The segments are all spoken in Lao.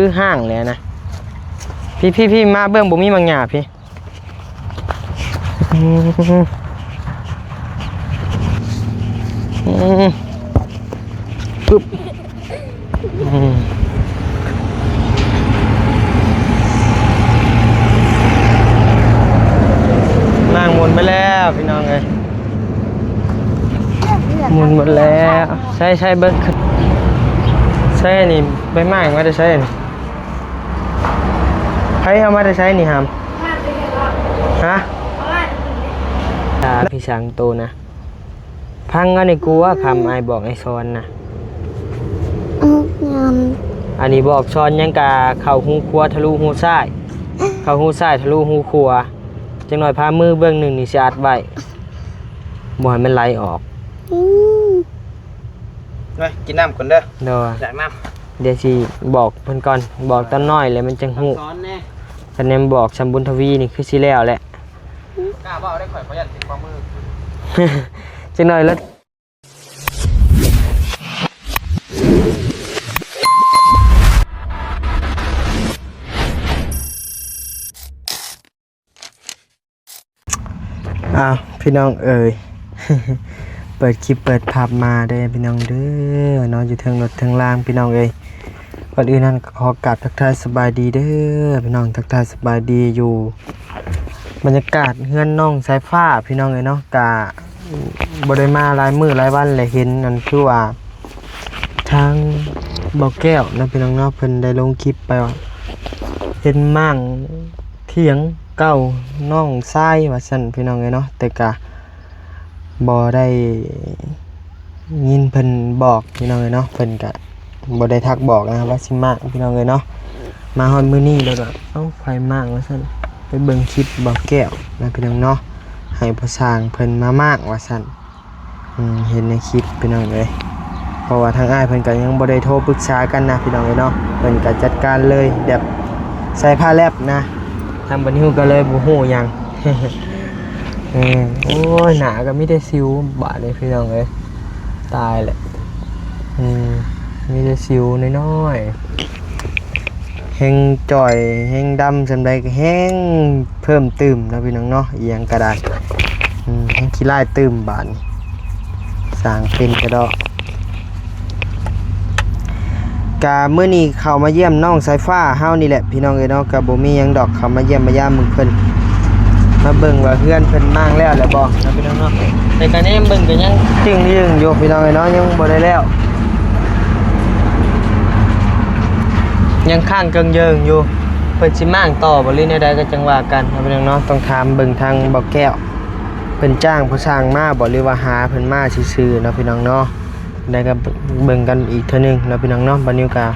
ຄືຫ້າງແຫຼະນະ. ພີ່ໆໆ ມາເບິ່ງ ບໍ່ມີໝາກຫຍ້າພີ່. ອືມ ອືມ ປຶບ ອືມ ໝາກໝົດໄປແລ້ວພີ່ນ້ອງເອີຍ ໝົດໝົດແລ້ວ. ໃຊ້ ໃຊ້ເບິ່ງ ໃຊ້ອັນນີ້ ໃບໝາກມາແຕ່ໃສນີ້? ໃຜເອົາມາແຕ່ໃສນີ້ຫຳ? ຮະ? ອ່າ ພີ່ຊ່າງໂຕນະ ພັງເອົາໃນກົວຄຳ ອ້າຍບອກໃຫ້ສອນນະ. ອືມ ອັນນີ້ບອກສອນຫຍັງກະເຂົ້າຮູຂວາທະລຸຮູຊ້າຍ ເຂົ້າຮູຊ້າຍທະລຸຮູຂວາ. ຈັກໜ້ອຍພາມືເບື້ອງໜຶ່ງນີ້ຊິອັດໄວ້ ບໍ່ໃຫ້ມັນໄຫຼອອກ. ອືມ ເອີຍ ກິນນ້ຳກ່ອນເດີ. ໂດຍ ຢາກນ້ຳ. ດຽວຊິບອກເພິ່ນກ່ອນ ບອກຕອນນ້ອຍແລ້ວມັນຈັ່ງຮູ້. ຄັນແມ່ນບອກຊ່ຳບຸນທະວີນີ້ຄືຊິແລ້ວແຫຼະ. ກ້າເວົ້າໄດ້ ຂ້ອຍ ຂ້ອຍຢ້ານຕິດຂໍ້ມື. ຈັກໜ້ອຍລະ. ອ້າວ ພີ່ນ້ອງເອີຍ ເປີດຄລິບເປີດພາບມາເດີພີ່ນ້ອງເດີເນາະ ຢູ່ເທິງລົດເທິງລາງພີ່ນ້ອງເອີຍ. ກ່ອນອື່ນນັ້ນຂໍກາບທັກທາຍສະບາຍດີເດີພີ່ນ້ອງ ທັກທາຍສະບາຍດີຢູ່ບັນຍາກາດເຮືອນນ້ອງສາຍຟ້າພີ່ນ້ອງເອີຍເນາະ. ກະບໍ່ໄດ້ມາຫຼາຍມື້ຫຼາຍວັນແລ້ວ ເຫັນອັນຄືວ່າ ທາງບໍ່ແກ້ວເນາະພີ່ນ້ອງເນາະ ເພິ່ນໄດ້ລົງຄລິບໄປວ່າເຫັນມ້າງຖຽງເກົ່ານ້ອງຊາຍວ່າຊັ້ນພີ່ນ້ອງເອີຍເນາະ. ແຕ່ກະບໍ່ໄດ້ຍິນເພິ່ນບອກພີ່ນ້ອງເອີຍເນາະ ເພິ່ນກະບໍ່ໄດ້ທັກບອກນະວ່າຊິມ້າງພີ່ນ້ອງເອີຍເນາະ. ມາຮອດມື້ນີ້ແລ້ວກະ ເອົ້າ ໃຜມ້າງວ່າຊັ້ນ ໄປເບິ່ງຄລິບບໍ່ແກ້ວນະພີ່ນ້ອງເນາະ ໃຫ້ພໍ່ຊ່າງເພິ່ນມາມ້າງວ່າຊັ້ນ. ອືມ ເຫັນໃນຄລິບພີ່ນ້ອງເອີຍ ເພາະວ່າທາງອ້າຍເພິ່ນກະຍັງບໍ່ໄດ້ໂທປຶກສາກັນນະພີ່ນ້ອງເອີຍເນາະ ເພິ່ນກະຈັດການເລີຍແບບໃສ່ຜ້າແລັບນະ ທາງບ່າວນິວກະເລີຍບໍ່ຮູ້ຫຍັງ. ເອີ ໂອ້ຍ ໜ້າກະມີແຕ່ສິວບາດນີ້ພີ່ນ້ອງເອີຍ ຕາຍແຫຼະ. ອືມ ມີແຕ່ສິວນ້ອຍໆ ແຮງຈ່ອຍແຮງດຳສ່ຳໃດກະແຮງເພີ່ມຕື່ມເນາະພີ່ນ້ອງເນາະ ອີ່ຫຍັງກະໄດ້. ອືມ ແຮງຂີ້ລ້າຍຕື່ມບາດນີ້ ສ້າງເປັນກະດອກ. ກະມື້ນີ້ເຂົ້າມາຢ້ຽມນ້ອງສາຍຟ້າເຮົານີ້ແຫຼະພີ່ນ້ອງເອີຍເນາະ ກະບໍ່ມີຫຍັງດອກ ເຂົ້າມາຢ້ຽມມາຢາມເບິ່ງເພິ່ນ ມາເບິ່ງວ່າເຮືອນເພິ່ນມ້າງແລ້ວແລ້ວບໍ່ເນາະພີ່ນ້ອງເນາະ. ແຕ່ກະແນມເບິ່ງກະຍັງຈຶ່້ງຢູ່ພີ່ນ້ອງເອີຍເນາະ ຍັງບໍ່ໄດ້ແລ້ວ ຍັງຄ້າງເກິ່ງເຢິງຢູ່. ເພິ່ນຊິມ້າງຕໍ່ບໍ່ ຫຼືແນວໃດກະຈັ່ງວ່າກັນເນາະພີ່ນ້ອງເນາະ ຕ້ອງຖາມເບິ່ງທາງບໍ່ແກ້ວ ເພິ່ນຈ້າງຜູ້ຊ່າງມາບໍ່ ຫຼືວ່າຫາເພິ່ນມາຊື່ໆເນາະພີ່ນ້ອງເນາະ. ໄດ້ກະເບິ່ງກັນອີກເທື່ອໜຶ່ງເນາະພີ່ນ້ອງເນາະ ບ່າວນິວກະ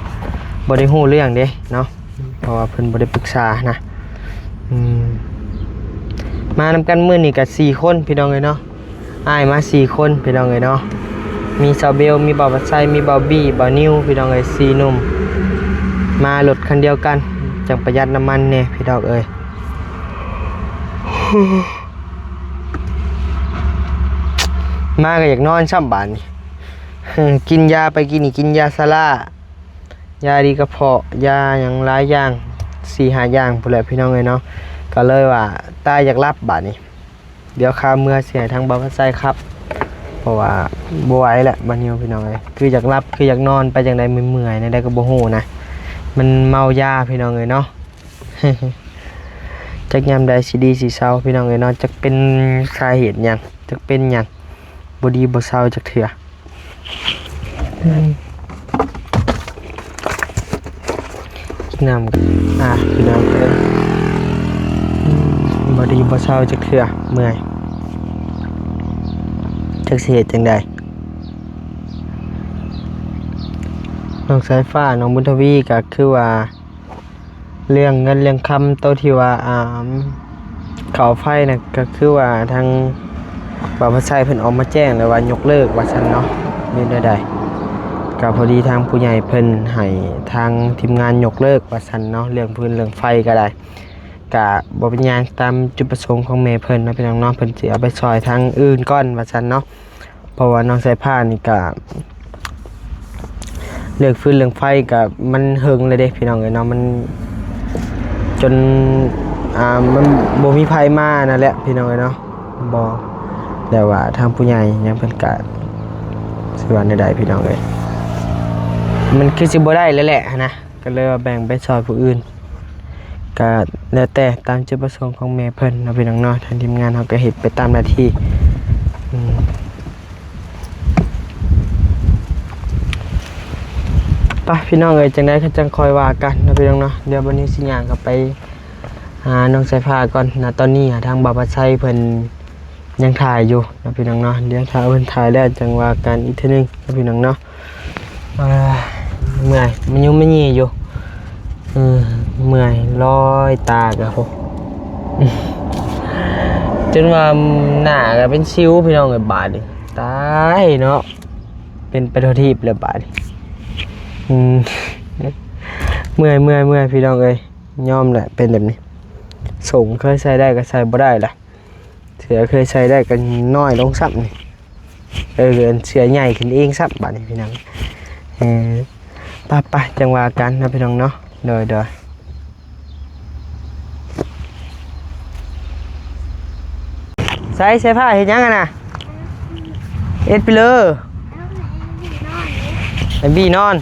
ບໍ່ໄດ້ຮູ້ເລື່ອງເດ້ເນາະ ເພາະວ່າເພິ່ນບໍ່ໄດ້ປຶກສານະ. ອືມ ມານຳກັນມື້ນີ້ກະສີ່ຄົນພີ່ນ້ອງເອີຍເນາະ ອ້າຍມາສີ່ຄົນພີ່ນ້ອງເອີຍເນາະ ມີສາວເບວ ມີບ່າວພັດໄຊ ມີບ່າວບີ ບ່າວນິວພີ່ນ້ອງເອີຍ ສີ່ໜຸ່ມ ມາລົດຄັນດຽວກັນ ຈັ່ງປະຢັດນ້ຳມັນແດ່ພີ່ນ້ອງເອີຍ. ມາກະຢາກນອນຊ້ຳບາດນີ້ ກິນຢາໄປກີ້ນີ້ ກິນຢາຊາລາ ຢາດີກະເພາະ ຢາຫຍັງຫຼາຍຢ່າງ ສີ່ຫ້າຢ່າງພຸ້ນແຫຼະພີ່ນ້ອງເອີຍເນາະ. ກະເລີຍວ່າຕາຍຢາກຫຼັບບາດນີ້ ດຽວຄາເມືອຊິໃຫ້ທາງບ່າວພັດໄຊຂັບ ເພາະວ່າບໍ່ໄຫວແຫຼະບ່າວນິວພີ່ນ້ອງເອີຍ ຄືຢາກຫຼັບ ຄືຢາກນອນ ໄປຈັ່ງໃດເມື່ອຍໆ ແນວໃດກະບໍ່ຮູ້ນະ ມັນເມົາຢາພີ່ນ້ອງເອີຍເນາະ. ຈັກຍາມໃດຊິດີຊິເຊົາພີ່ນ້ອງເອີຍເນາະ ຈັກເປັນສາເຫດຫຍັງ ຈັກເປັນຫຍັງ ບໍ່ດີບໍ່ເຊົາຈັກເທື່ອ. ອືມ ກິນນ້ຳ ອ່າ ພີ່ນ້ອງເອີຍ ບໍ່ດີບໍ່ເຊົາຈັກເທື່ອ ເມື່ອຍ ຈັກຊິເຮັດຈັ່ງໃດ. ນ້ອງສາຍຟ້າ ນ້ອງບຸນທະວີ ກະຄືວ່າ ເລື່ອງເງິນເລື່ອງຄຳ ໂຕທີ່ວ່າ ອ່າ ເຂົ້າໄຟນະ ກະຄືວ່າທາງບ່າວພັດໄຊເພິ່ນອອກມາແຈ້ງແລ້ວວ່າຍົກເລີກວ່າຊັ້ນເນາະ ຫຼືແນວໃດ ກະພໍດີທາງຜູ້ໃຫຍ່ເພິ່ນໃຫ້ທາງທີມງານຍົກເລີກວ່າຊັ້ນເນາະ ເລື່ອງຟືນເລື່ອງໄຟກະໄດ້ ກະບໍ່ເປັນຫຍັງ ຕາມຈຸດປະສົງຂອງແມ່ເພິ່ນເນາະ ພີ່ນ້ອງເນາະ ເພິ່ນຊິເອົາໄປຊ່ອຍທາງອື່ນກ່ອນວ່າຊັ້ນເນາະ. ເພາະວ່ານ້ອງສາຍຟ້ານີ້ກະ ເລື່ອງຟືນເລື່ອງໄຟກໍມັນເຫິງແລ້ວເດ້ພີ່ນ້ອງເອີຍເນາະ ມັນຈົນ ອ່າ ມັນບໍ່ມີໃຜມານັ້ນແຫຼະພີ່ນ້ອງເອີຍເນາະ ບໍ່ ແຕ່ວ່າທາງຜູ້ໃຫຍ່ຫຍັງເພິ່ນກະ ຊິວ່າແນວໃດພີ່ນ້ອງເອີຍ ມັນຄືຊິບໍ່ໄດ້ແລ້ວແຫຼະຫັ້ນນະ ກໍເລີຍວ່າແບ່ງໄປຊ່ອຍຜູ້ອື່ນ ກໍແລ້ວແຕ່ຕາມຈຸດປະສົງຂອງແມ່ເພິ່ນເນາະພີ່ນ້ອງເນາະ ທາງທີມງານເຮົາກໍເຮັດໄປຕາມໜ້າທີ່ ອືມ ໄປພີ່ນ້ອງເອີຍ ຈັ່ງໃດກໍຈັ່ງຄ່ອຍວ່າກັນເນາະພີ່ນ້ອງເນາະ ດຽວບັດນີ້ຊິຍ່າງເຂົ້າໄປຫານ້ອງສາຍຟ້າກ່ອນນະ ຕອນນີ້ທາງບ່າວພັດໄຊເພິ່ນຍັງຖ່າຍຢູ່ເນາະພີ່ນ້ອງເນາະ ດຽວຖ້າເພິ່ນຖ່າຍແລ້ວຈັ່ງວ່າກັນອີກເທື່ອໜຶ່ງເນາະພີ່ນ້ອງເນາະ ເອີ ເມື່ອຍ ມາຍຸມມາຢີຢູ່ ເອີ ເມື່ອຍ ລອຍຕາກະ ໂອ້ ຈົນວ່າໜ້າກະເປັນສິວພີ່ນ້ອງເອີຍ ບາດນີ້ ຕາຍເນາະ ເປັນໄປທົ່ວທີບແລ້ວບາດນີ້ ອືມ ເມື່ອຍ ເມື່ອຍ ເມື່ອຍ ພີ່ນ້ອງເອີຍ ຍອມແຫຼະ ເປັນແບບນີ້ ສົ້ງເຄີຍໃສ່ໄດ້ກໍໃສ່ບໍ່ໄດ້ລະ ເສື້ອເຄີຍໃສ່ໄດ້ກໍນ້ອຍລົງຊ້ຳນີ້ ເອີ ເສື້ອໃຫຍ່ຂຶ້ນເອງຊ້ຳບາດນີ້ພີ່ນ້ອງ ເອີ ໄປໆ ຈັ່ງວ່າກັນເນາະພີ່ນ້ອງເນາະ ໂດຍໆ ໃສ່ ໃສ່ຜ້າເຮັດຫຍັງຫັ້ນນະ ເອັດໄປເລີ ໃຫ້ບີນອນ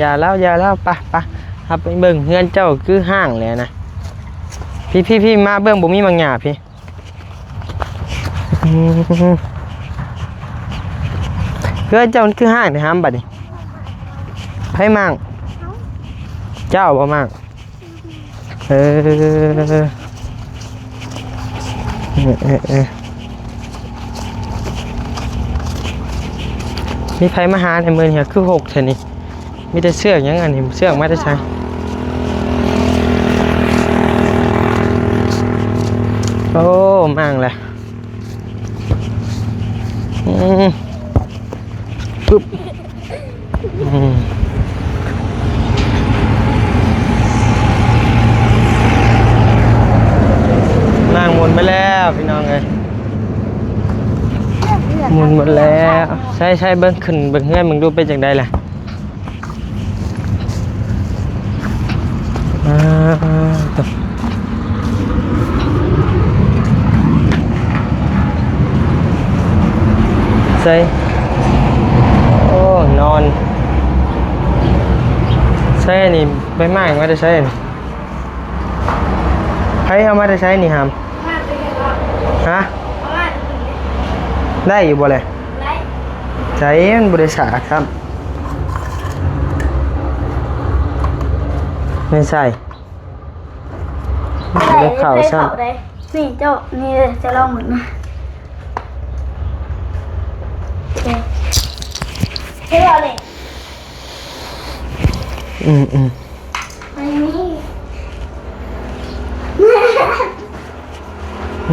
ຢ່າລາວ ຢ່າລາວ ໄປໆ ເຮົາໄປເບິ່ງເຮືອນເຈົ້າຄືຮ້າງແຫຼະນະ ພີ້ໆໆ ມາເບິ່ງ ບໍ່ມີໝາກຫຍ້າພີ້ ອືມ ເຮືອນເຈົ້າມັນຄືຮ້າງແທ້ຫາມ ບາດນີ້ ໃຜມ້າງ ເຈົ້າບໍ່ມ້າງ ເອີ ເອີ ເອີ ມີໃຜມາຫາແດ່ມື້ນີ້ ຄືຮົກແທ້ນີ້? ມີແຕ່ເຊືອກຫຍັງອັນນີ້ ເຊືອກມາແຕ່ໃສ? ໂອ້ ມ້າງແຫຼະ ອືມ ປຶບ ອືມ ນາງໝູນໄປແລ້ວພີ່ນ້ອງເອີຍ ໝູນໝົດແລ້ວ ໃຊ້ ໃຊ້ເບິ່ງ ຂຶ້ນເບິ່ງເຮືອນເບິ່ງດູເປັນຈັ່ງໃດລະ ອ່າ ໂຕ ໃສ່ ໂອ້ ນອນ ໃສ່ ອັນນີ້ໃບໄມ້ມາແຕ່ໃສນີ້? ໃຜເອົາມາແຕ່ໃສນີ້ຫຳ? ຮະ? ໄດ້ຢູ່ບໍ່ແລະ? ໃສ ມັນບໍ່ໄດ້ສາກຊ້ຳ ແມ່ນໃສ ບໍ່ໄດ້ເຂົ້າຊ້ຳ ນີ້ເຈົ້າ ນີ້ເດີ ເຈົ້າລອງເບິ່ງນະ ເຮັດແລ້ວນີ້ ອືມ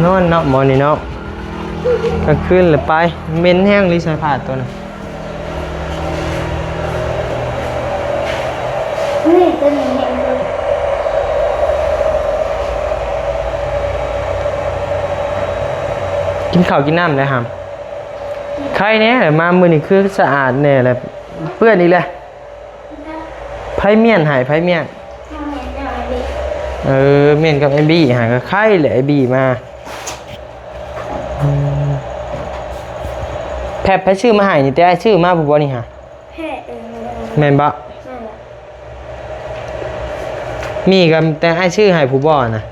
ໆ ນອນເນາະ ໝໍນີ້ເນາະ ກາງຄືນລະໄປ ເໝັນແຮງລີ້ ສາຍພາດຕົວນັ້ນ ນີ້ຕົວນີ້ແຮງເລີຍ ກິນເຂົ້າກິນນ້ຳແລ້ວຫຳ? ໄຄແນ່ ມາມື້ນີ້ຄືສະອາດແນ່ແຫຼະ ເປື້ອນອີກແລ້ວ ໃຜມ້ຽນໃຫ້ ໃຜມ້ຽນ? ເອີ ມ້ຽນກັບອ້າຍບີຫາ ກໍໄຄແຫຼະ ອ້າຍບີມາ ອືມ ແພັດໃຜຊື້ມາໃຫ້ນີ້ ແຕ່ອ້າຍຊື້ມາພຸ້ນບໍ່ນີ້ຫາ? ແພດ ເອີ ແມ່ນບໍ່? ແມ່ນແຫຼະ ມີກໍແຕ່ອ້າຍຊື້ໃຫ້ຜູ້ບໍ່ນະ?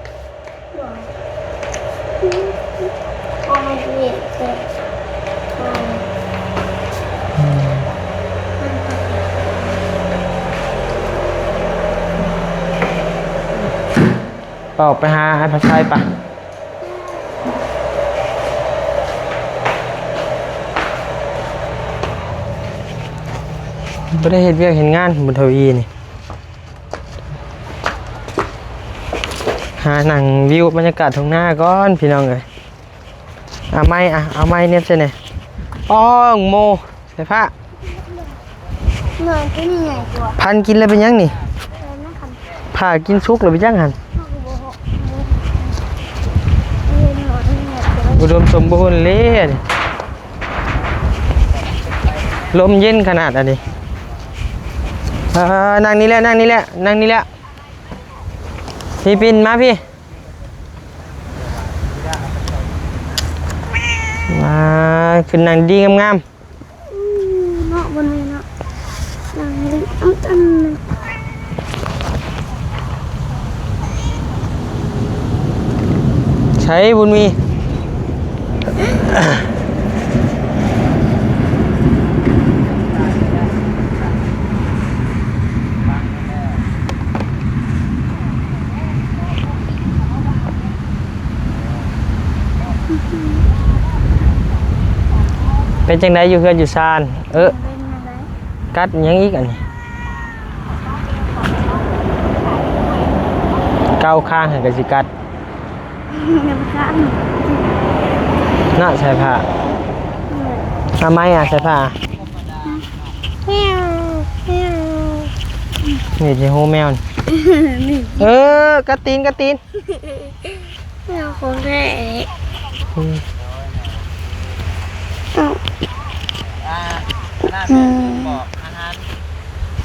ເວົ້າໄປຫາອ້າຍພັດໄຊປະ. ບໍ່ໄດ້ເຮັດວຽກເຮັດງານ ບຸນທະວີນີ້ ຫານັ່ງວິວບັນຍາກາດທົ່ງນາກ່ອນ ພີ່ນ້ອງເອີຍ. ເອົາໄມ້ ອະ ເອົາໄມ້ເໜັບໃສ່ແດ່. ອ້ອງໂມ ໃສ່ຜ້າ ໜ່ວຍຕົວນີ້ໃຫຍ່ກວ່າ ພັນກິນແລ້ວເປັນຫຍັງນີ້? ເອີ ມັນຄັນ ຜ່າກິນສຸກແລ້ວເປັນຫຍັງຫັ້ນ? ອຸດົມສົມບູນເລີຍ ລົມເຢັນຂະໜາດອັນນີ້. ເອີ ນັ່ງນີ້ແຫຼະ ນັ່ງນີ້ແຫຼະ ນັ່ງນີ້ແຫຼະ ພີ່ ປິ່ນມາພີ່ ມາ ຂຶ້ນນັ່ງດີໆ ງາມໆ. ອືມ ເນາະ ບໍ່ແມ່ນເນາະ ນັ່ງເລີຍ ເອົາອັນ ໃສບຸນມີ ເປັນຈັ່ງໃດຢູ່ເຮືອນຢູ່ຊານ? ເອີ ເປັນຈັ່ງໃດ? ກັດຫຍັງອີກອັນນີ້? ເກົາຄາງໃຫ້ກໍຊິກັດ ເນາະ ໃສ່ຜ້າ ເອົາໄມ້ອະ ໃສ່ຜ້າ ນີ້ຊິຮູ້ແມວນີ້ ນີ້ ເອີ ກັດຕີນ ກັດຕີນ. ແນວຂອງແທ້ ອືມ ອາ ອັນນັ້ນ ອືມ ບອກອາຫານ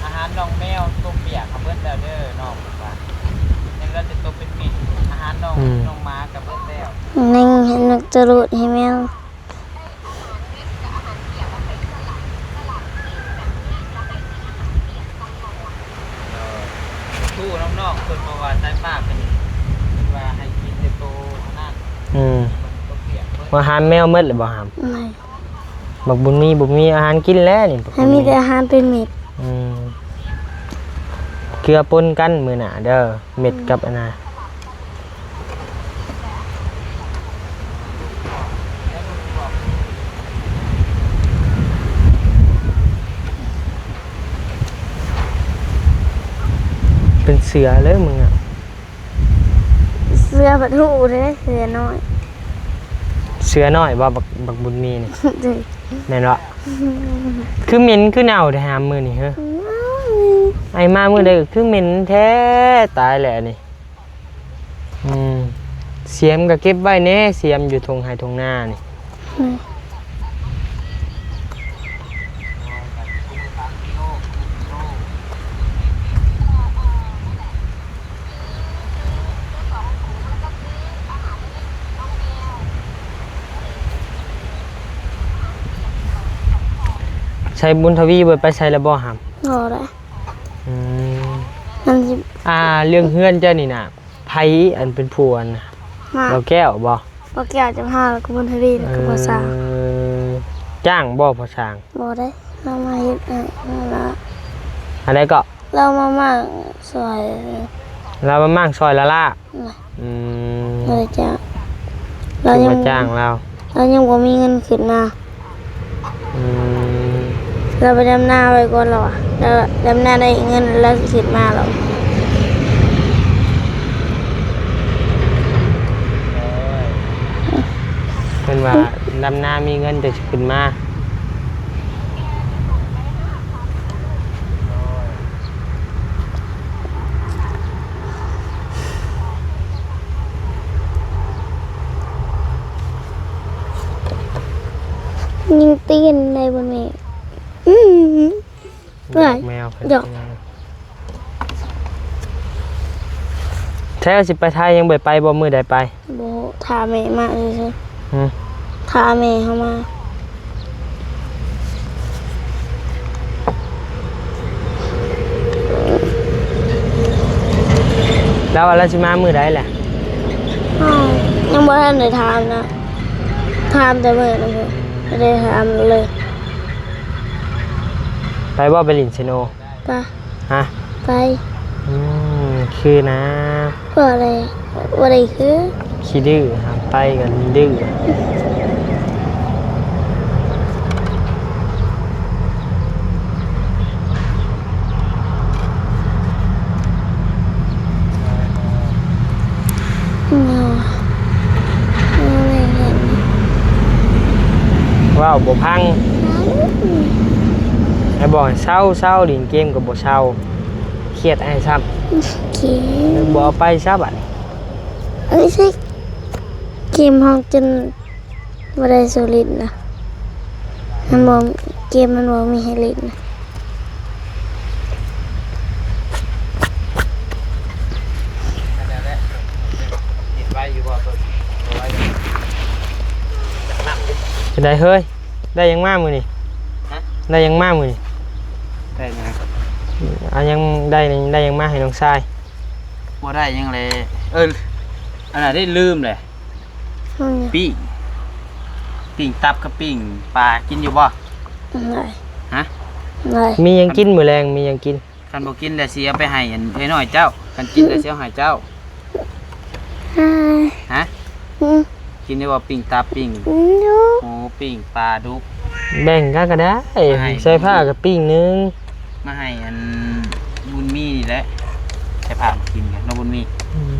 ອາຫານນ້ອງແມວຕົ້ມປຽກເອົາເບິດແລ້ວເດີນ້ອງ ເພິ່ນວ່າ ຍັງເຫຼືອແຕ່ໂຕເປັນເມັດ ອາຫານນ້ອງ ອືມ ນ້ອງໝາກໍເບິດແລ້ວ ຍັງເຫັນນກຈະຫຼຸດໃຫ້ແມວ. ເອີ ຮູ້ນ້ອງໆ ເພິ່ນບອກວ່າສາຍຟ້າເພິ່ນ ເພິ່ນວ່າໃຫ້ກິນແຕ່ໂຕອັນນັ້ນ ອືມ ເພິ່ນຕົວປຽກເບິດ ວ່າຫາມແມວໝົດແລ້ວບໍ່ຫາມ? ແມ່ນ ບັກບຸນມີບໍ່ມີອາຫານກິນແລ້ວນີ້ ໃຫ້ມີແຕ່ອາຫານເປັນເມັດ ອືມ ເກືອປົນກັນມື້ໜ້າເດີ ເມັດກັບອັນນ່າ ເປັນເສືອເລີຍມຶງອະ ເສືອພັດຫູເດ້ ເສືອນ້ອຍ ເສືອນ້ອຍບໍ່ ບັກ ບັກບຸນມີນີ້ ເອີ ແມ່ນບໍ່? ຄືເໝັນຄືເນົ່າແທ້ຫາມມື້ນີ້ເຮີ ອືມ ໄອມາມື້ໃດກໍຄືເໝັນແທ້ ຕາຍແລ້ວນີ້ ອືມ ສຽມກໍເກັບໄວ້ແດ່ ສຽມຢູ່ທົ່ງໄຮ່ທົ່ງນານີ້ ອືມ. ໃສບຸນທະວີ ບໍ່ໄປໃສແລ້ວບໍ່ຫຳ? ບໍ່ໄດ້ ອືມ ມັນຊິ ອ່າ ເລື່ອງເຮືອນເຈົ້ານີ້ນະ ໃຜອັນເປັນຜູ້ອັນ ມາ ບ່າວແກ້ວບໍ່? ບ່າວແກ້ວຈະພາ ແລ້ວກໍບຸນທະວີ ແລ້ວກໍພໍ່ຊ້າງ ເອີ ຈ້າງບໍ່ພໍ່ຊ້າງ? ບໍ່ໄດ້ ລາວມາເຮັດໃຫ້ ລາວ ອັນໃດເກາະ? ລາວມາມ້າງຊ່ອຍ ລາວມາມ້າງຊ່ອຍລາລາ ອືມ ບໍ່ໄດ້ຈ້າງ ລາວຍັງ ຄືມາຈ້າງລາວ ລາວຍັງບໍ່ມີເງິນຂຶ້ນມາ ອືມ ລາວໄປດຳນາໄວ້ກ່ອນລາວວ່າ ລາວດຳນາໄດ້ເງິນລາວຊິຂຶ້ນມາລາວ ເພິ່ນວ່າ ດຳນາມີເງິນຈັ່ງຊິຂຶ້ນມາ. ຍິງຕີນໄດ້ບໍ່ແມ່? ອືມ ດອກແມວ ດອກ ແທ້ ຊິໄປໄທຍັງບໍ່ໄປບໍ່? ມື້ໃດໄປ? ບໍ່ ຖ້າແມ່ມາຊື່ໆ ຫື ຖ້າແມ່ເຮົາມາ ລາວວ່າລາວຊິມາມື້ໃດແຫຼະ? ອ້າວ ຍັງບໍ່ທັນໄດ້ຖາມນະ ຖາມແຕ່ມື້ນັ້ນພຸ້ນ ບໍ່ໄດ້ຖາມເລີຍ. ໄປບໍ່? ໄປຫຼິ້ນເຊໂນ? ປະ ຮະ? ໄປ ອືມ ຄືນະ ບໍ່ໄດ້ ບໍ່ໄດ້ຄື ຂີ້ດື້ ຫາໄປກັນດື້ ເວົ້າບໍ່ຟັງ ອ້າຍບອກໃຫ້ເຊົາ ເຊົາ ຫຼິ້ນເກມກໍບໍ່ເຊົາ ຄຽດອ້າຍຊ້ຳ ເກມ ບໍ່ເອົາໄປຊະບາດນີ້ ເອີ ໃຊ່ ເກມເຮົາຈົນບໍ່ໄດ້ສູ່ຫຼິ້ນນະ ມັນບໍ່ ເກມມັນບໍ່ມີໃຫ້ຫຼິ້ນນະ. ໄດ້ເຮີ້ຍ ໄດ້ຫຍັງມາມື້ນີ້? ຮະ? ໄດ້ຫຍັງມາມື້ນີ້? ໄດ້ຫຍັງ? ເອົາຫຍັງ ໄດ້ ໄດ້ຫຍັງມາໃຫ້ນ້ອງຊາຍ? ບໍ່ໄດ້ຫຍັງແຫຼະ ເອີ ອັນນັ້ນໄດ້ ລືມແຫຼະ. ຫຍັງ? ປີ້ງ ປີ້ງຕັບກັບປີ້ງປາ ກິນຢູ່ບໍ່? ໄດ້. ຮະ? ໄດ້. ມີຫຍັງກິນມື້ແລງ? ມີຫຍັງກິນ? ຄັນບໍ່ກິນແລ້ວຊິເອົາໄປໃຫ້ອັນເອື້ອຍນ້ອຍເຈົ້າ ຄັນກິນແລ້ວຊິເອົາໃຫ້ເຈົ້າ. ຮະ? ກິນຢູ່ບໍ່? ປີ້ງຕັບ ປີ້ງ ໝູ ປີ້ງປາດຸກ ແບ່ງກັນກໍໄດ້. ໃສ່ຜ້າກໍປີ້ງໜຶ່ງ ມາໃຫ້ອັນບຸນມີນີ້ແຫຼະ ໃສ່ຜ້າມາກິນກັນເນາະ ບຸນມີ. ອືມ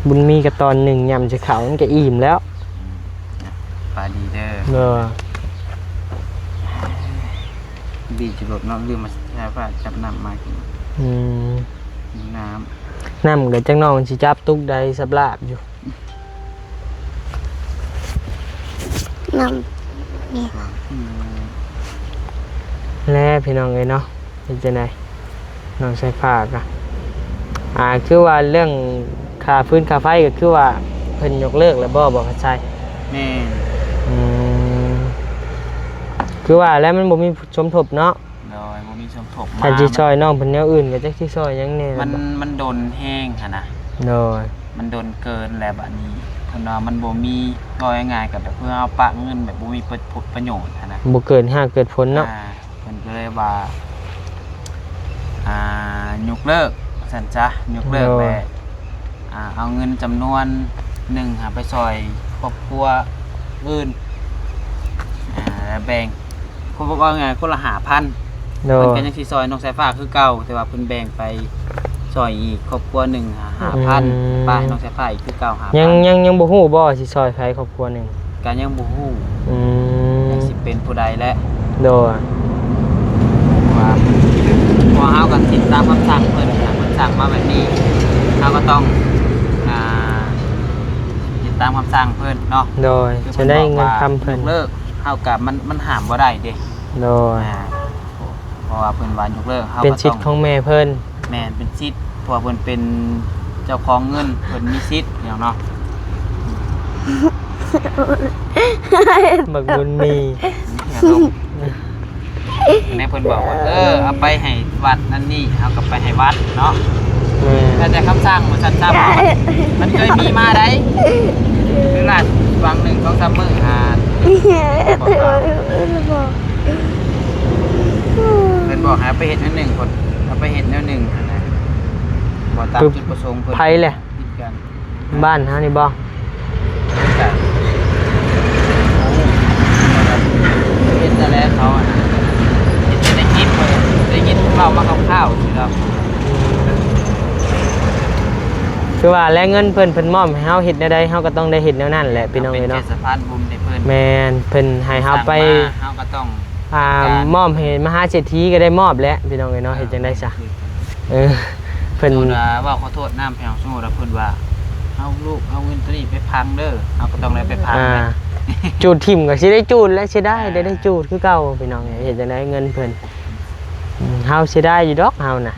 ບຸນມີກໍຕອນໜຶ່ງ ຫຍ້ຳໃສ່ເຂົ້າມັນກໍອີ່ມແລ້ວ. ອືມ ປາດີເດີ ເອີ ບີບຈຸລົດເນາະ ລືມມາໃສ່ຜ້າຈັບນ້ຳມາກິນ. ອືມ ນ້ຳ ນ້ຳກໍຈັກໜ່ອຍມັນຊິຈັບຕຸກໄດ້ສັບລາບຢູ່. ນ້ຳ ແລະພີ່ນ້ອງເອີຍເນາະ ເປັນຈັ່ງໃດ ນ້ອງສາຍຟ້າກະ ອ່າ ຄືວ່າເລື່ອງຄ່າຟືນຄ່າໄຟກໍຄືວ່າເພິ່ນຍົກເລີກແລ້ວບໍ່ ບໍ່ຄັນໄຊ? ແມ່ນ. ອືມ ຄືວ່າແລ້ວມັນບໍ່ມີສົມທົບເນາະ. ໂດຍ ບໍ່ມີສົມທົບມາ ຄັນຊິຊ່ອຍນ້ອງເພິ່ນແນວອື່ນກໍຈັກຊິຊ່ອຍຫຍັງແດ່ ມັນ ມັນດົນແຮງຫັ້ນນະ. ໂດຍ ມັນດົນເກີນແລ້ວ ບາດນີ້ເພິ່ນວ່າມັນບໍ່ມີ ເວົ້າງ່າຍໆກໍແບບເພື່ອເຮົາປະເງິນແບບບໍ່ມີປະ ຜົນປະໂຫຍດຫັ້ນນະ ບໍ່ເກີດຮາກເກີດຜົນເນາະ. ອ່າ ເພິ່ນກໍເລີຍວ່າ ອ່າ ຍົກເລີກວ່າຊັ້ນຊະ ຍົກເລີກ ໂດຍ ແລ້ວ ອ່າ ເອົາເງິນຈຳນວນໜຶ່ງຫາໄປຊ່ອຍຄອບຄົວອື່ນ ອ່າ ແລ້ວແບ່ງ ຄົນ ເວົ້າງ່າຍໆ ຄົນລະຫ້າພັນ. ໂດຍ ເພິ່ນກໍຍັງຊິຊ່ອຍນ້ອງສາຍຟ້າຄືເກົ່າ ແຕ່ວ່າເພິ່ນແບ່ງໄປຊ່ອຍອີກຄອບຄົວໜຶ່ງຫ້າພັນ ອືມ ປ້າໃຫ້ນ້ອງສາຍຟ້າອີກຄືເກົ່າຫ້າພັນ. ຍັງ ຍັງ ຍັງບໍ່ຮູ້ບໍ່ວ່າຊິຊ່ອຍໃຜຄອບຄົວໜຶ່ງ? ກໍຍັງບໍ່ຮູ້. ອືມ ວ່າຊິເປັນຜູ້ໃດແຫຼະ. ໂດຍ ເພາະວ່າ ເພາະເຮົາກໍຕິດຕາມຄຳສັ່ງເພິ່ນນະ ເພິ່ນສັ່ງມາແບບນີ້ ເຮົາກໍຕ້ອງ ອ່າ ຕິດຕາມຄຳສັ່ງເພິ່ນເນາະ. ໂດຍ ຈະໄດ້ເງິນຄຳເພິ່ນ ເພິ່ນບອກວ່າຍົກເລີກ ເຮົາກໍ ມັນ ມັນຫ້າມບໍ່ໄດ້ເດ້. ໂດຍ ອ່າ ເພາະວ່າເພິ່ນວ່າຍົກເລີກ ເຮົາກໍຕ້ອງ ເປັນສິດຂອງແມ່ເພິ່ນ. ແມ່ນ ເປັນສິດ ເພາະວ່າເພິ່ນເປັນເຈົ້າຂອງເງິນ ເພິ່ນມີສິດຫຍັງເນາະ. ບັກບຸນມີ ແມ່ເພິ່ນບອກວ່າ ເອີ ເອົາໄປໃຫ້ວັດນັ້ນນີ້ ເຮົາກໍໄປໃຫ້ວັດເນາະ. ແມ່ນ ແຕ່ຄຳສັ່ງວ່າຊັ້ນຊະ ມັນເຄີຍມີມາໄດ໋ ຄືລາດວັງໜຶ່ງສອງສາມມື້ຫາ ເພິ່ນບອກໃຫ້ເອົາໄປເຮັດແນວໜຶ່ງ ເພິ່ນເອົາໄປເຮັດແນວໜຶ່ງຫັ້ນນະ ບໍ່ຕາມຈຸດປະສົງເພິ່ນ. ໃຜແຫຼະ? ຜິດກັນ. ບ້ານເຮົານີ້ບໍ່? ເຮັດແຕ່ແລກເຂົາ ເຫັນແຕ່ໃນຄລິບ ໄດ້ຍິນເວົ້າມາຄ່າວໆ ຊິດອກ. ຄືວ່າແລະ ເງິນເພິ່ນ ເພິ່ນມອບໃຫ້ເຮົາເຮັດແນວໃດ ເຮົາກໍຕ້ອງໄດ້ເຮັດແນວນັ້ນແຫຼະ ພີ່ນ້ອງເອີຍເນາະ. ເຮົາເປັນແຂກສະພານບຸນໃຫ້ເພິ່ນ. ແມ່ນ ເພິ່ນໃຫ້ເຮົາໄປ ມາ ເຮົາກໍຕ້ອງ ອ່າ ການມອບໃຫ້ມະຫາເສດຖີກໍໄດ້ມອບແຫຼະ ພີ່ນ້ອງເອີຍເນາະ. ເຮັດຈັ່ງໃດຊະ? ເອີ ເພິ່ນ ສົມມຸດວ່າເວົ້າຂໍໂທດນຳ ເຮົາ ສົມມຸດວ່າເພິ່ນວ່າ ເອົາລູກ ເອົາເງິນໂຕນີ້ໄປພັງເດີ ເຮົາກໍຕ້ອງໄດ້ໄປພັງ. ອ່າ ຈູດຖິ້ມກໍຊິໄດ້ຈູດແຫຼະ ເສຍດາຍ ອ່າ ໄດ້ ໄດ້ຈູດຄືເກົ່າ ພີ່ນ້ອງເອີຍ. ເຮັດຈັ່ງໃດ ເງິນເພິ່ນ ອືມ ເຮົາເສຍດາຍຢູ່ດອກເຮົານະ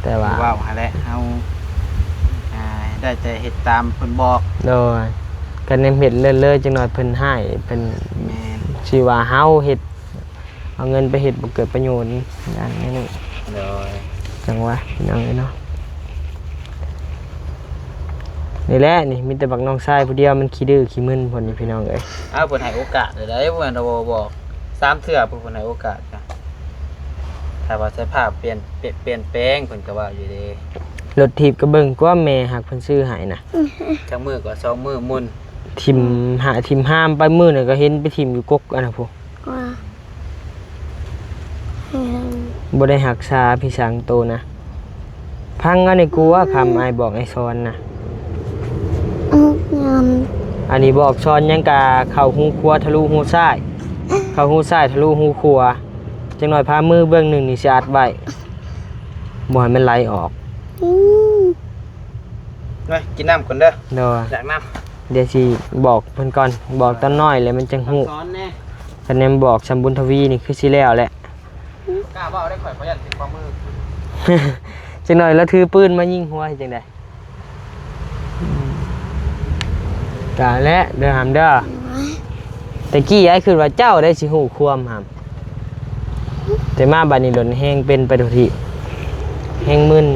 ແຕ່ວ່າ ເວົ້າຫັ້ນແຫຼະ ເຮົາ ອ່າ ໄດ້ແຕ່ເຮັດຕາມເພິ່ນບອກ. ໂດຍ ກໍແນມເຮັດເລີຍໆ ຈັກໜ້ອຍເພິ່ນຮ້າຍ ເພິ່ນ ແມ່ນ ຊິວ່າເຮົາເຮັດ ເອົາເງິນໄປເຮັດບໍ່ເກີດປະໂຫຍດ ຢ້ານແນວນັ້ນ. ໂດຍ ຈັ່ງຫວະ ພີ່ນ້ອງເອີຍເນາະ. ນີ້ແຫຼະ ນີ້ມີແຕ່ບັກນ້ອງຊາຍຜູ້ດຽວ ມັນຂີ້ດື້ຂີ້ມຶນພຸ້ນນີ້ ພີ່ນ້ອງເອີຍ. ອ້າວ ເພິ່ນໃຫ້ໂອກາດເລີຍໄດ໋ ເພິ່ນບໍ່ບອກ ສາມເທື່ອ ເພິ່ນໃຫ້ໂອກາດ. ຖ້າວ່າໃຊ້ຜ້າປ່ຽນ ປ່ຽນ ປ່ຽນແປງ ເພິ່ນກໍວ່າຢູ່ເດ້. ລົດຖີບກໍເບິ່ງກວ່າແມ່ຮັກເພິ່ນຊື້ໃຫ້ນະ. ຈັກມື້ກໍສອງມື້ໝຸ່ນ ຖິ້ມຫາ ຖິ້ມຫາມໄປ ມື້ນັ້ນກໍເຫັນໄປຖິ້ມຢູ່ກົກອັນນັ້ນພຸ້ນ. ວ່າ ບໍ່ໄດ້ຮັກສາພິສັງໂຕນະ. ຟັງເອົາໃນກູວ່າຄຳອ້າຍບອກອ້າຍສອນນະ. ອືມ ອັນນີ້ບອກສອນຫຍັງກະເຂົ້າຫູຂວາທະລຸຫູຊ້າຍ ເຂົ້າຫູຊ້າຍທະລຸຫູຂວາ. ຈັກໜ້ອຍພາມືເບື້ອງໜຶ່ງນີ້ຊິອັດໄວ້ ບໍ່ໃຫ້ມັນໄຫຼອອກ. ອືມ ມາກິນນ້ຳກ່ອນເດີ. ໂດຍ ຢາກນ້ຳ. ດຽວຊິບອກເພິ່ນກ່ອນ ບອກຕອນນ້ອຍແລ້ວມັນຈັ່ງຮູ້. ຄັນແມ່ນບອກສ່ຳບຸນທະວີນີ້ຄືຊິແລ້ວແຫຼະ. ກ້າເວົ້າໄດ້ ຂ້ອຍ ຂ້ອຍຢ້ານຖືກປາໝຶກ. ຈັກໜ້ອຍລາວຖືປືນມາຍິງຫົວເຮັດຈັ່ງໃດ? ອືມ ກະແຫຼະເດີຫຳເດີ. ແຕ່ກີ້ອ້າຍຄິດວ່າເຈົ້າໄດ້ຊິຮູ້ຄວາມຫັ້ນ ແຕ່ມາບັດນີ້ໂດນແຮງເປັນໄປທຸກທີ ແຮງມຶນ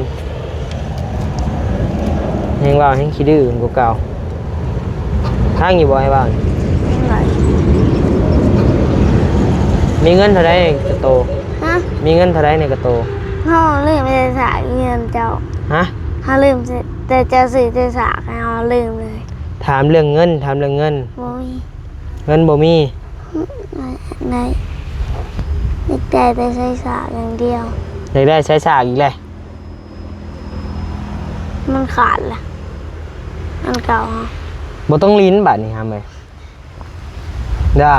ແຮງເວົ້າແຮງຂີ້ດື້ກວ່າເກົ່າ. ຄ້າງຢູ່ບໍ່ໃຫ້ເວົ້າ? ຍັງຫຼາຍ. ມີເງິນເທົ່າໃດໃນກະໂຕ? ຮະ? ມີເງິນເທົ່າໃດໃນກະໂຕ? ເຮົາລືມໄປໃສ່ສາກເງິນເຈົ້າ. ຮະ? ເຮົາລືມ ແຕ່ເຈົ້າຊື້ແຕ່ສາກ ເຮົາລືມເລີຍ. ຖາມເລື່ອງເງິນ, ຖາມເລື່ອງເງິນ. ບໍ່ມີ. ເງິນບໍ່ມີ. ອືມ ໄດ້ ໄດ້ ຢາກໄດ້ແຕ່ສາຍສາກຢ່າງດຽວ. ຢາກໄດ້ສາຍສາກອີກແລ້ວ. ມັນຂາດລະ ອັນເກົ່າເຮົາ. ບໍ່ຕ້ອງຫຼິ້ນບາດນີ້ຫຳເອີຍ ເດີ. ເອົ້າ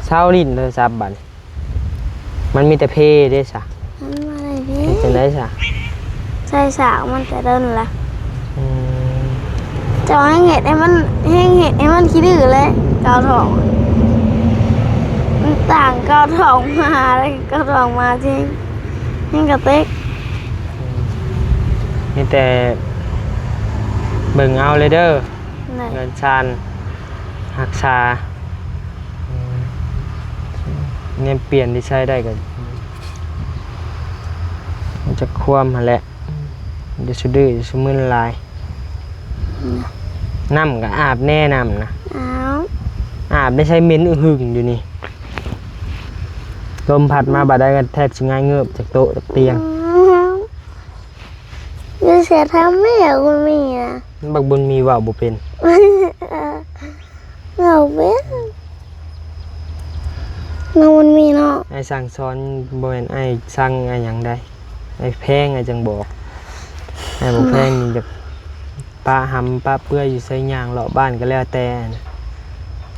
ເຊົາຫຼິ້ນໂທລະສັບບາດນີ້. ມັນມີແຕ່ເພເດ້ຊະ. ມັນບໍ່ໄດ້ເພ. ເຮັດຈັ່ງໃດຊະ? ໃສ່ສາກມັນແຕ່ດົນລະ. ອືມ. ເຈົ້າແຮ່ງເຮັດໃຫ້ມັນ ແຮ່ງເຮັດໃຫ້ມັນຂີ້ດື້ແຫຼະ ເກົາທ້ອງ. ມັນຕ່າງເກົາທ້ອງມາ ເກົາທ້ອງມາຊິແຮ່ງກະເຕັກ. ອືມ. ມີແຕ່ເບິ່ງເອົາເລີຍເດີ. ເງິນຊານຮັກສາ ອືມ ແນວປ່ຽນທີ່ໃຊ້ໄດ້ກໍມັນຈະຄວາມຫັ້ນແຫຼະ ຢ່າສະດື້ ຢ່າສະມຶນຫຼາຍ. ອືມ. ນ້ຳກໍອາບແນ່ ນ້ຳນະ. ອ້າວ ອາບໄດ້ໃຊ້ເໝັນອຶຫຶງຢູ່ນີ້ ລົມພັດມາບາດໃດກໍແທບຊິຫງາຍເງີບຈາກໂຕະຈາກຕຽງ. ອືມ. ຢູ່ເສຍທຳແມ່ບຸນມີນະ. ບັກບຸນມີເວົ້າບໍ່ເປັນ. ເວົ້າເປັນ. ນ້ອງບຸນມີເນາະ. ອ້າຍສັ່ງສອນ ບໍ່ແມ່ນອ້າຍສັ່ງອ້າຍຫຍັງໃດ. ອ້າຍແພງ ອ້າຍຈັ່ງບອກ. ອ້າຍບໍ່ແພງນີ້ ຈະປະຫຳປະເປືອຍຢູ່ໃສ ຍ່າງເລາະບ້ານກໍແລ້ວແຕ່.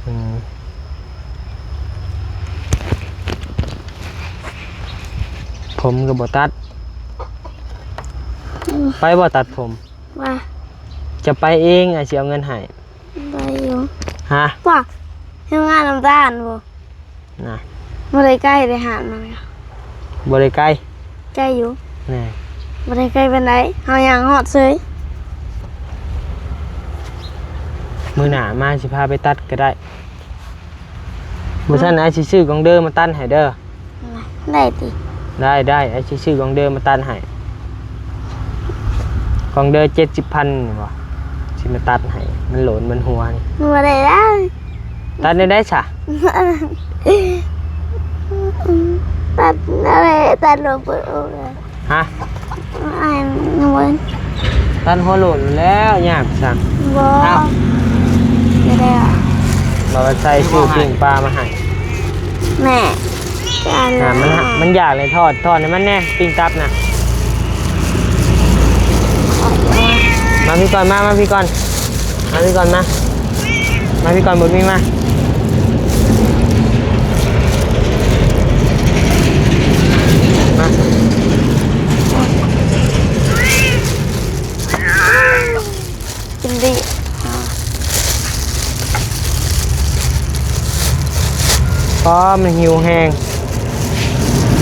ອືມ. ຜົມກໍບໍ່ຕັດ. ອືມ. ໄປບໍ່ຕັດຜົມ? ວ່າ ຈະໄປເອງ ອ້າຍຊິເອົາເງິນໃຫ້. ໄປຢູ່. ຮະ? ວ່າ ເຮັດງານນຳຕານບໍ່? ນະ ບໍ່ໄດ້ໃກ້ເດ້ ຮ້ານມັນ. ບໍ່ໄດ້ໃກ້? ໃກ້ຢູ່. ແນ່. ບໍ່ໄດ້ໃກ້ປານໃດ ເຮົາຍ່າງຮອດເຊີຍ. ມື້ໜ້າມາຊິພາໄປຕັດກໍໄດ້. ບໍ່ຊັ້ນ ອືມ ອ້າຍຊິຊື້ກອງເດີມາຕັດໃຫ້ເດີ. ໄດ້ຕິ? ໄດ້ ໄດ້ ອ້າຍຊິຊື້ກອງເດີມາຕັດໃຫ້. ກອງເດີເຈັດສິບພັນນີ້ບໍ່? ຊິມາຕັດໃຫ້ ມັນໂຫຼນມັນຫົວນີ້. ບໍ່ໄດ້ ຕັດແນວໃດຊະ? ຕັດແນວໃດ? ຕັດຫົວໂປນໂອກ. ຮະ? ອ້າຍຍັງບໍ່ ຕັດຫົວໂຫຼນແລ້ວ ຍາກຊະ. ບໍ່ ເອົ້າ ບໍ່ໄດ້ ບອກວ່າໃສ່ຊື້ປີ້ງປາມາໃຫ້. ແມ່ ອ່າ ມັນ ມັນຢາກເລີຍ ທອດ ທອດໃຫ້ມັນແດ່ ປີ້ງຕັບນະ. ມາພີ່ກ່ອນ ມາ ມາພີ່ກ່ອນ ມາພີ່ກ່ອນ ມາ ມາພີ່ກ່ອນ ບຸນມີ ມາ ມາ. ກິນດີ ອໍ ມັນຫິວແຮງ.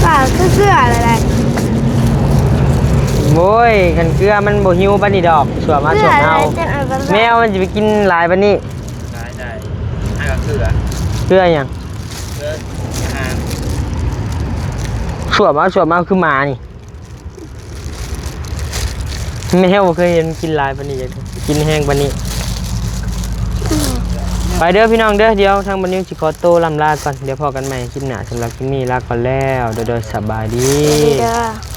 ປາກຄືເກືອແລ້ວແຫຼະ. ໂອ້ຍ ຄັນເກືອມັນບໍ່ຫິວປານນີ້ດອກ. ສວມເອົາ ສວມເອົາ. ແມວມັນຊິໄປກິນຫຼາຍປານນີ້. ໄດ້ ໄດ້ ໃຫ້ເຂົາເກືອ. ເກືອຫຍັງ? ເກືອອາຫານ. ສວມເອົາ ສວມເອົາ ຄືໝານີ້. ແມວບໍ່ເຄີຍເຫັນມັນກິນຫຼາຍປານນີ້ ຢາກກິນແຮງປານນີ້. ໄປເດີພີ່ນ້ອງເດີ ດຽວທາງບ່າວນິວຊິຂໍໂຕລ່ຳລາກ່ອນ ດຽວພໍ້ກັນໃໝ່ຄລິບໜ້າ. ສຳລັບຄລິບນີ້ລາກ່ອນແລ້ວ ໂດຍ ໂດຍ ສະບາຍດີ ສະບາຍດີເດີ.